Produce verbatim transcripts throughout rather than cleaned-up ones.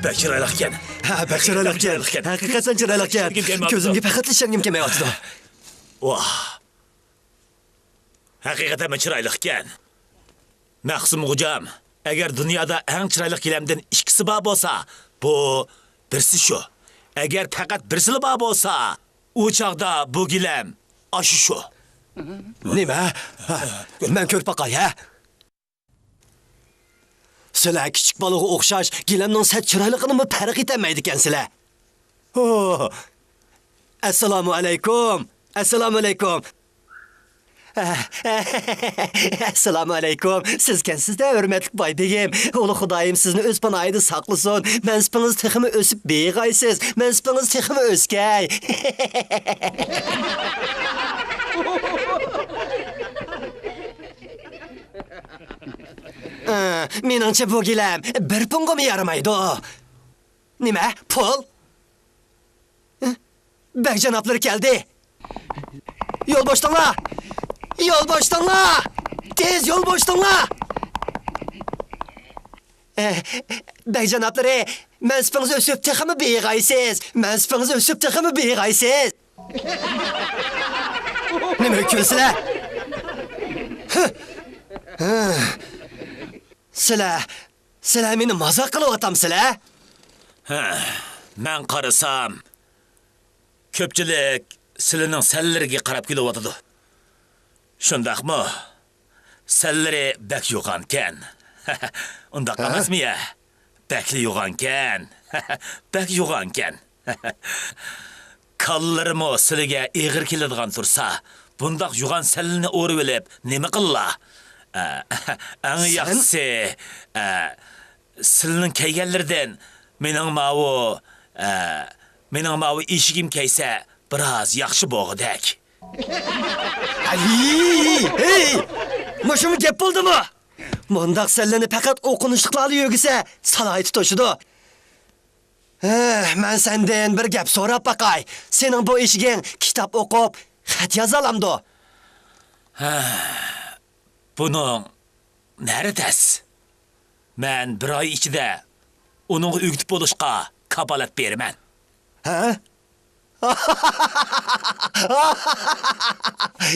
بەك چىرايلىقكەن. ھە، بەك چىرايلىقكەن. ھەقىقەتەن چىرايلىقكەن. كۆزۈمگە پەقەتلا ئىشەنگۈم كەلمەپتۇ. ۋاھ. ھەقىقەتەنمۇ چىرايلىقكەن. مەخسۇم غوجام، ئەگەر دۇنيادا ئەڭ چىرايلىق گىلەمدىن ئىككىسى بار بولسا، بۇ بىرسى شۇ. ئەگەر پەقەت بىرسىلا بار بولسا، ئۇ چاغدا بۇ گىلەم ئاشۇ شۇ. نېمە؟ ھە، مەن كۆرۈپ باقاي، ھە؟ سىلەر كىچىك بالىغا ئوخشاش گىلەمنىڭ سەت چىرايلىقىنىمۇ پەرق ئېتەلمەيدىكەنسىلەر. ھو! ئەسسالامۇ ئەلەيكۇم! ئەسسالامۇ ئەلەيكۇم! ئەسسالامۇ ئەلەيكۇم! سىزكەنسىز-دە، ھۆرمەتلىك باي بېگىم! ئۇلۇق خۇدايىم سىزنى ئۆز پاناھىدا ساقلىسۇن! مەنسىپىڭىز تېخىمۇ ئۆسۈپ بېيىغايسىز! مەنسىپىڭىز تېخىمۇ ئۆسكەي! ئە، مېنىڭچە بۇ گىلەم بىر پۇڭغىمۇ يارىمايدۇ. نېمە؟ پۇل؟ بەگ جانابلىرى كەلدى. يول بوشىتىڭلار! يول بوشىتىڭلار! تېز يول بوشىتىڭلار! ئە، بەگ جانابلىرى، مەنسىپىڭىز ئۆسۈپ تېخىمۇ بېيىغايسىز! مەنسىپىڭىز ئۆسۈپ تېخىمۇ بېيىغايسىز! نېمىگە كۈلىسىلەر؟ سىلەر، سىلەر مېنى مازاق قىلىۋاتامسىلەر؟ ھە، مەن قارىسام، كۆپچىلىك سىلىنىڭ سەنلىرىگە قاراپ كۈلۈۋاتىدۇ. شۇنداقمۇ؟ سەنلىرى بەك يوغانكەن. ئۇنداق ھە؟ ئەمەسمۇ يە؟ بەكلا يوغانكەن. بەك يوغانكەن. كاللىرىمۇ سىلىگە ئېغىر كېلىدىغان تۇرسا، بۇنداق يوغان سەنلىنى ئورىۋېلىپ نېمە قىللا؟ ئە، ئەڭ سەن ياخشىسى، ئە، سىلىنىڭ كەيگەنلىرىدىن مېنىڭ ماۋۇ، ئە، مېنىڭ ماۋۇ ئېشىكىم كەيسە بىراز ياخشى بولغۇدەك. ھەي، ھەي! مۇشۇمۇ گەپ بولدىمۇ؟ مۇنداق سەنلىنى پەقەت ئوقۇنۇشلۇقلارلا يۆگىسە، سالاھىيىتى توشىدۇ. ھە، مەن سەندىن بىر گەپ سوراپ باقاي. سېنىڭ بۇ ئېشىكىڭ كىتاب ئوقۇپ، خەت يازالامدۇ؟ ھە، بۇنىڭ نەرى تەس؟ مەن بىر ئاي ئىچىدە ئۇنىڭغا ئۆگىتىپ بولۇشقا كاپالەت بېرىمەن. ھە؟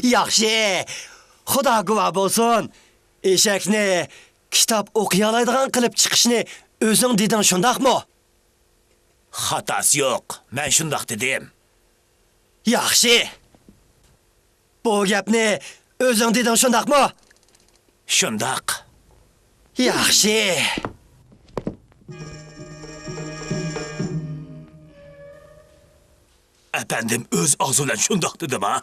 ياخشى. خۇدا گۇۋاھ بولسۇن. ئېشەكنى كىتاب ئوقۇيالايدىغان قىلىپ چىقىشنى ئۆزۈڭ دېدىڭ، شۇنداقمۇ؟ خاتاسى يوق، مەن شۇنداق دېدىم. ياخشى. بۇ گەپنى ئۆزۈڭ دېدىڭ، شۇنداقمۇ؟ شۇنداق. ياخشى. ئەپەندىم ئۆز ئاغزى بىلەن شۇنداق دېدىما؟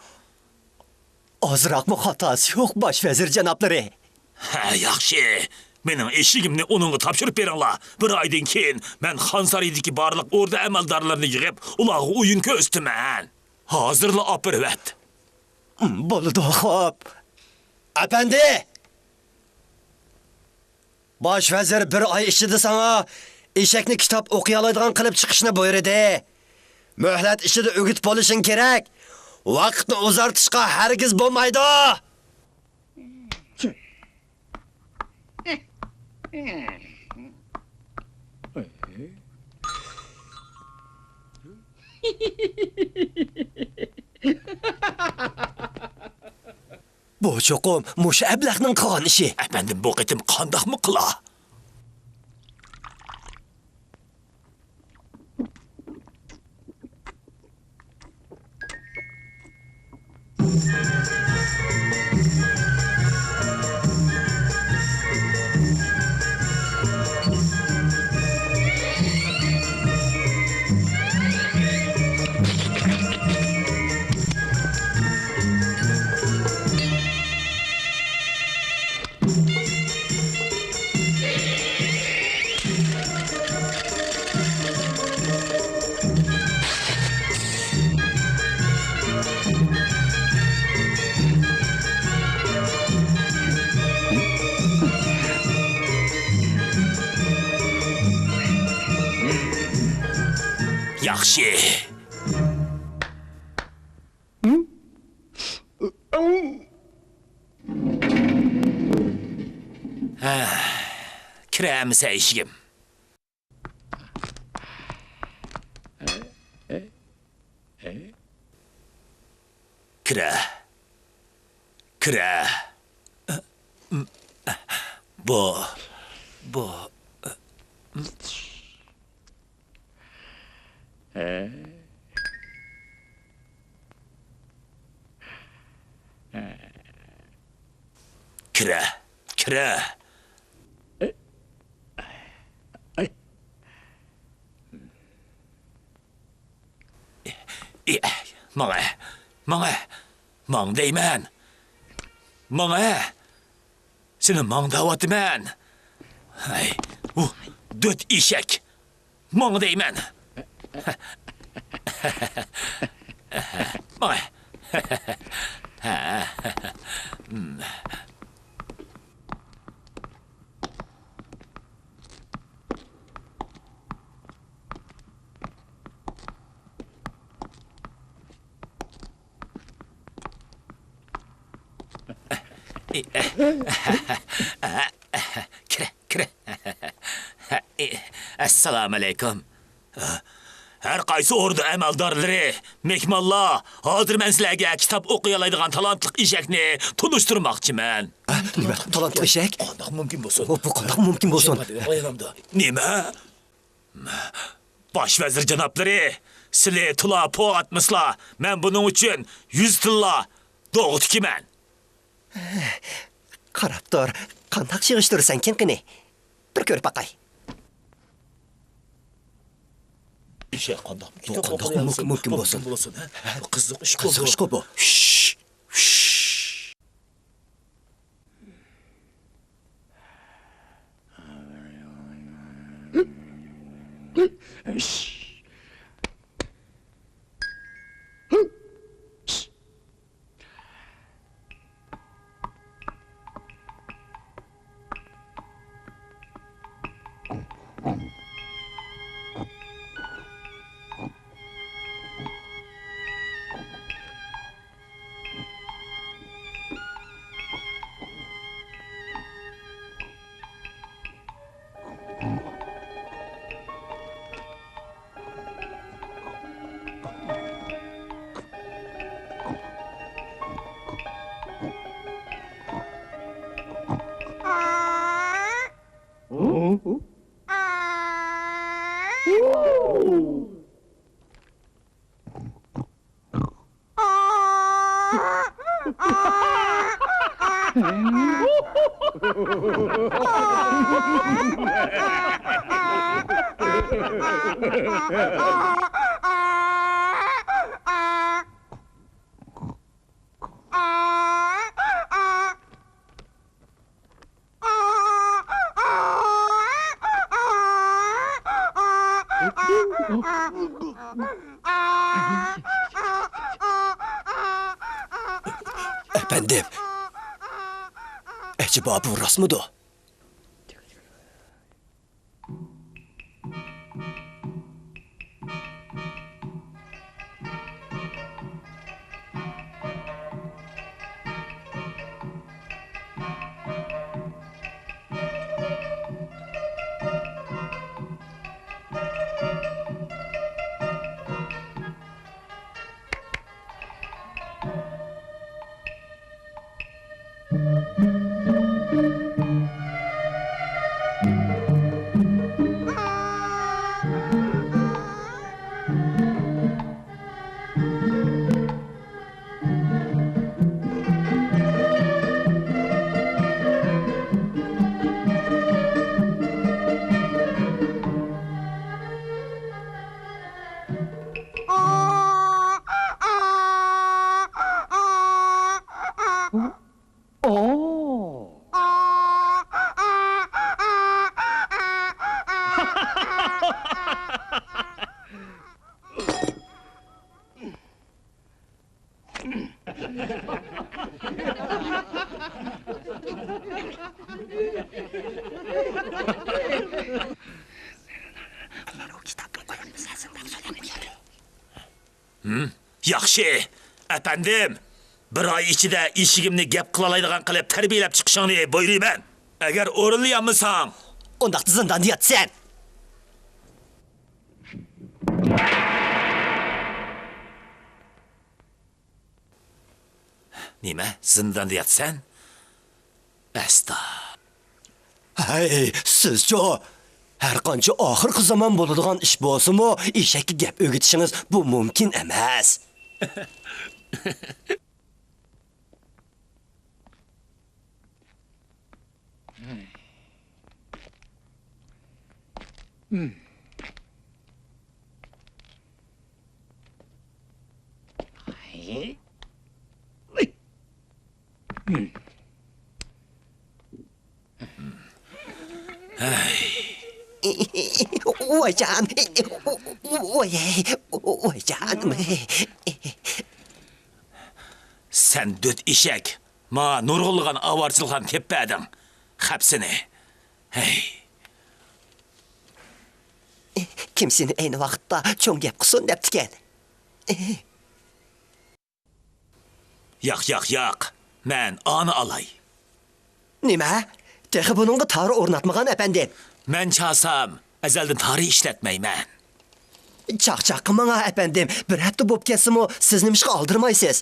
ئازراقمۇ خاتاسى يوق، باش ۋەزىر جانابلىرى. ھە، ياخشى. مېنىڭ ئېشىكىمنى ئۇنىڭغا تاپشۇرۇپ بېرىڭلار. بىر ئايدىن كېيىن مەن خانسارايدىكى بارلىق ئوردا ئەمەلدارلىرىنى يىغىپ، ئۇلارغا ئويۇن كۆرسىتىمەن. ھازىرلا ئاپىرىۋەت. بولىدۇ، خوپ. ئەپەندى! باش ۋەزىر بىر ئاي ئىچىدە ساڭا ئېشەكنى كىتاب ئوقۇيالايدىغان قىلىپ چىقىشنى بۇيرۇدى. مۆھلەت ئىچىدە ئۆگىتىپ بولۇشۇڭ كېرەك. ۋاقىتنى ئۇزارتىشقا ھەرگىز بولمايدۇ. بۇ چوقۇم مۇشۇ ئەبلەخنىڭ قىلغان ئىشى. ئەپەندىم، بۇ قېتىم قانداقمۇ قىلا؟ ياخشى. ھە، كىرەمسە ئىشىكىم. كىرە. كىرە. بۇ، بۇ. كىرە، كىرە. ماڭە، ماڭە، ماڭ دەيمەن. ماڭە. سېنى ماڭ دەۋاتىمەن. ھەي، ئۇ دۆت ئېشەك. ماڭ دەيمەن. ماڭە. كىرە، كىرە. ئەسسالامۇئەلەيكۇم. ھەر قايسى ئوردا ئەمەلدارلىرى، مېھمانلار، ھازىر مەن سىلەرگە كىتاب ئوقۇيالايدىغان تالانتلىق ئېشەكنى تونۇشتۇرماقچىمەن. ھە؟ نېمە؟ تالانتلىق ئېشەك؟ قانداق مۇمكىن بولسۇن؟ بۇ قانداق مۇمكىن بولسۇن؟ نېمە؟ باش ۋەزىر جانابلىرى، سىلى تولا پو ئاتمىسىلا، مەن بۇنىڭ ئۈچۈن يۈز تىللا دوغا تىكىمەن. قاراپ تۇر، قانداق يىغىشتۇرىسەنكىن قېنى؟ بىر كۆرۈپ باقاي. بۇ قانداق مۇمكىن بولسۇن؟ ھە؟ بۇ قىزىق ئىشقۇ بۇ. ئەپەندىم، ئەجەبا بۇ راستمىدۇ؟ ياخشى، ئەپەندىم. بىر ئاي ئىچىدە ئېشىكىمنى گەپ قىلالايدىغان قىلىپ تەربىيەلەپ چىقىشىڭنى بۇيرۇيمەن. ئەگەر ئورۇنلىيالمىساڭ، ئۇنداقتا زىنداندا ياتىسەن. نېمە، زىنداندا ياتىسەن؟ ئەستا. ھەي، سىزچۇ؟ ھەرقانچە ئاخىرقى زامان بولىدىغان ئىش بولسىمۇ، ئېشەككە گەپ ئۆگىتىشىڭىز بۇ مۇمكىن ئەمەس. ۋايجان، ۋاي، ۋايجانىم. سەن دۆت ئېشەك، ماڭا نۇرغۇنلىغان ئاۋارىچىلىقلارنى تېپىپ بەردىڭ. خەپ سېنى. ھەي. كىم سېنى ئەينى ۋاقىتتا چوڭ گەپ قىلسۇن دەپتىكەن؟ ياق، ياق، ياق. مەن ئانى ئالاي. نېمە؟ تېخى بۇنىڭغا تارى ئورناتمىغان، ئەپەندىم. مەن چالسام، ئەزەلدىن تارى ئىشلەتمەيمەن. چاقچاق قىلماڭ، ئەپەندىم. بىر ھەپتە بولۇپ كەتسىمۇ، سىز نېمىشقا ئالدىرىمايسىز؟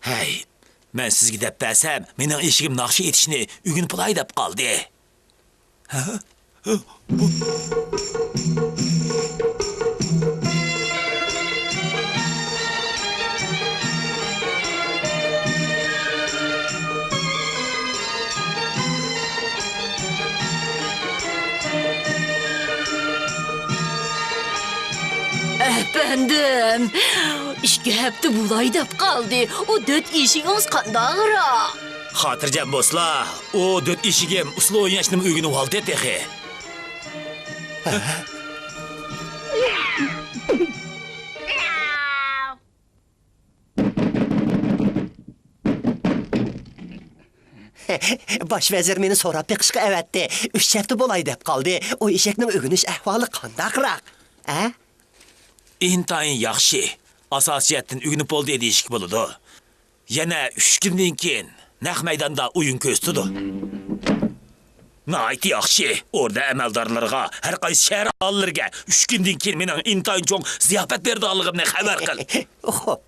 ھەي، مەن سىزگە دەپ بەرسەم، مېنىڭ ئېشىكىم ناخشا ئېيتىشنى ئۆگىنىپ بولاي دەپ قالدى. ئەپەندىم، ئىككى ھەپتە بولاي دەپ قالدى. ئۇ دۆت ئېشىكىڭىز قانداقراق؟ خاتىرجەم بولسىلا، ئۇ دۆت ئېشىكىم ئۇسسۇل ئويناشنىمۇ ئۆگىنىۋالدى تېخى. باش ۋەزىر مېنى سوراپ بېقىشقا ئەۋەتتى. ئۈچ ھەپتە بولاي دەپ قالدى. ئۇ ئېشەكنىڭ ئۆگىنىش ئەھۋالى قانداقراق؟ ھە؟ ئىنتايىن ياخشى. ئاساسىي جەھەتتىن ئۆگىنىپ بولدى دېيىشكە بولىدۇ. يەنە ئۈچ كۈندىن كېيىن نەق مەيداندا ئويۇن كۆرسىتىدۇ. ناھايىتى ياخشى. ئوردا ئەمەلدارلىرىغا، ھەر قايسى شەھەر ئاھالىلىرىگە ئۈچ كۈندىن كېيىن مېنىڭ ئىنتايىن چوڭ زىياپەت بېرىدىغانلىقىمنى خەۋەر قىل. خوپ.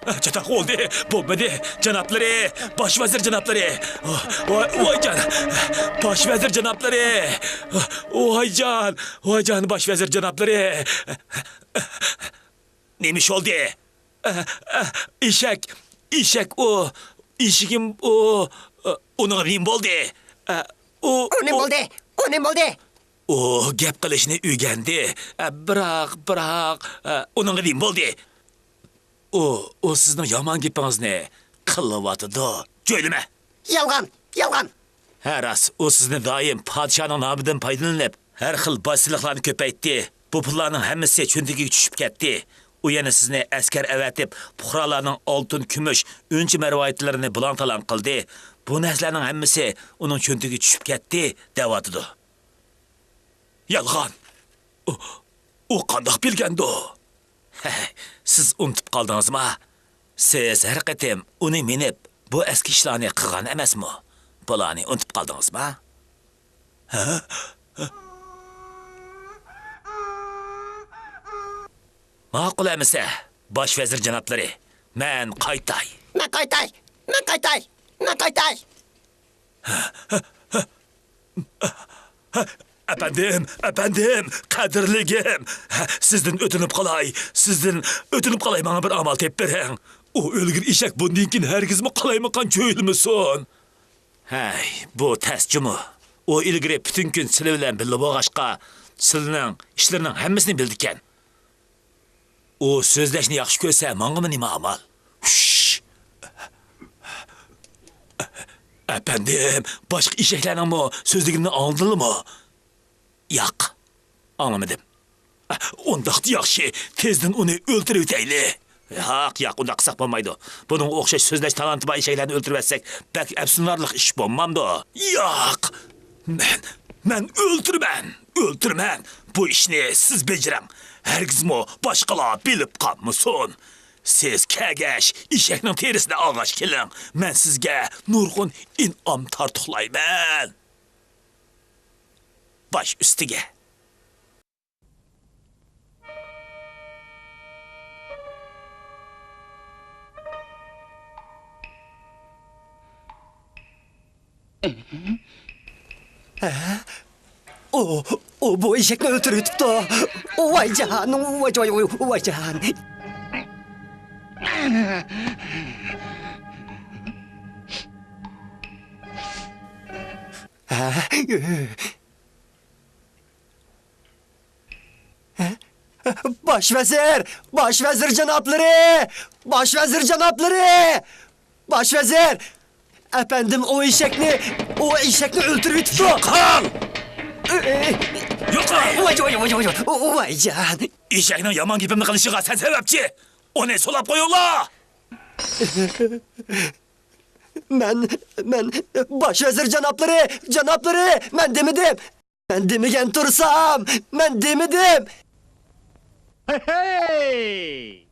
چاتاق بولدى، بولمىدى، جانابلىرى، باش ۋەزىر جانابلىرى. ۋاي، ۋايجان، باش ۋەزىر جانابلىرى. ۋايجان، ۋايجان، باش ۋەزىر جانابلىرى. نېمە ئىش بولدى؟ ئە، ئە، ئېشەك، ئېشەك ئۇ، ئېشىكىم ئۇ، ئۇنىڭغا نېمە بولدى؟ ئە، ئۇ، ئۇ نېمە ئۇ بولدى؟ ئۇ نېمە بولدى؟ ئۇ گەپ قىلىشنى ئۆگەندى. ئە، بىراق، بىراق، ئە، ئۇنىڭغا نېمە بولدى؟ ئۇ، ئۇ سىزنىڭ يامان گېپىڭىزنى قىلىۋاتىدۇ. جۆيلىمە! يالغان! يالغان! ھە، راست، ئۇ سىزنى دائىم پادىشاھنىڭ نامىدىن پايدىلىنىپ، ھەر خىل باج سېلىقلارنى كۆپەيتتى. بۇ پۇللارنىڭ ھەممىسى چۆنتىكىگە چۈشۈپ كەتتى. ئۇ يەنە سىزنى ئەسكەر ئەۋەتىپ، پۇقرالارنىڭ ئالتۇن، كۈمۈش، ئۈنچە مەرۋايىتلىرىنى بۇلاڭ-تالاڭ قىلدى. بۇ نەرسىلەرنىڭ ھەممىسى ئۇنىڭ چۆنتىكىگە چۈشۈپ كەتتى، دەۋاتىدۇ. يالغان! ئۇ، ئۇ قانداق بىلگەندۇ؟ سىز ئۇنتۇپ قالدىڭىزما؟ سىز ھەر قېتىم ئۇنى مىنىپ، بۇ ئەسكى ئىشلارنى قىلغان ئەمەسمۇ؟ بۇلارنى ئۇنتۇپ قالدىڭىزما؟ ھە؟ ماقۇل ئەمىسە، باش ۋەزىر جانابلىرى، مەن قايتاي. مەن قايتاي! مەن قايتاي! مەن قايتاي! ئەپەندىم، ئەپەندىم، قەدىرلىكىم، سىزدىن ئۆتۈنۈپ قالاي، سىزدىن ئۆتۈنۈپ قالاي، ماڭا بىر ئامال تېپىپ بېرىڭ. ئۇ ئۆلگۈر ئېشەك بۇندىن كېيىن ھەرگىزمۇ قالايمىقان چۆيۈلمىسۇن. ھەي، بۇ تەس جۇمۇ. ئۇ ئىلگىرى پۈتۈن كۈن سىلى بىلەن بىللە بولغاچقا، سىلىنىڭ ئىشلىرىنىڭ ھەممىسىنى بىلىدىكەن. ئۇ سۆزلەشنى ياخشى كۆرسە، ماڭىمۇ نېمە ئامال؟ ھۈش! ئەپەندىم، باشقا ئېشەكلەرنىڭمۇ سۆزلىگىنىنى ئاڭلىدىلىمۇ؟ ياق، ئاڭلىمىدىم. ئۇنداقتا ياخشى، تېزدىن ئۇنى ئۆلتۈرۈۋېتەيلى. ياق، ياق، ئۇنداق قىلساق بولمايدۇ. بۇنىڭغا ئوخشاش سۆزلەش تالانتى بار ئېشەكلەرنى ئۆلتۈرۈۋەتسەك، بەك ئەپسۇسلىنارلىق ئىش بولمامدۇ؟ ياق! مەن، مەن ئۆلتۈرىمەن، ئۆلتۈرىمەن. بۇ ئىشنى سىز بېجىرىڭ. ھەرگىزمۇ باشقىلار بىلىپ قالمىسۇن. سىز كەلگەچ ئېشەكنىڭ تېرىسىنى ئالغاچ كېلىڭ. مەن سىزگە نۇرغۇن ئىنئام تارتۇقلايمەن. باش ئۈستىگە. ئۇ، ئۇ بۇ ئېشەكنى ئۆلتۈرۈۋېتىپتۇ. ۋاي جاھان، ۋاي، ۋاي، ۋاي، ۋاي جاھان. باش ۋەزىر! باش ۋەزىر جانابلىرى! باش ۋەزىر جانابلىرى! باش ۋەزىر! ئەپەندىم، ئۇ ئېشەكنى، ئۇ ئېشەكنى ئۆلتۈرۈۋېتىپتۇ! يوقال! يوقال! ۋاي، ۋاي، ۋاي، ۋاي، ۋاي جان! ئېشەكنىڭ يامان گېپىمنى قىلىشىغا سەن سەۋەبچى! ئۇنى سولاپ قويۇڭلار! مەن، مەن، باش ۋەزىر جانابلىرى، جانابلىرى، مەن دېمىدىم! مەن دېمىگەن تۇرسام، مەن دېمىدىم. ھەي، ھەي!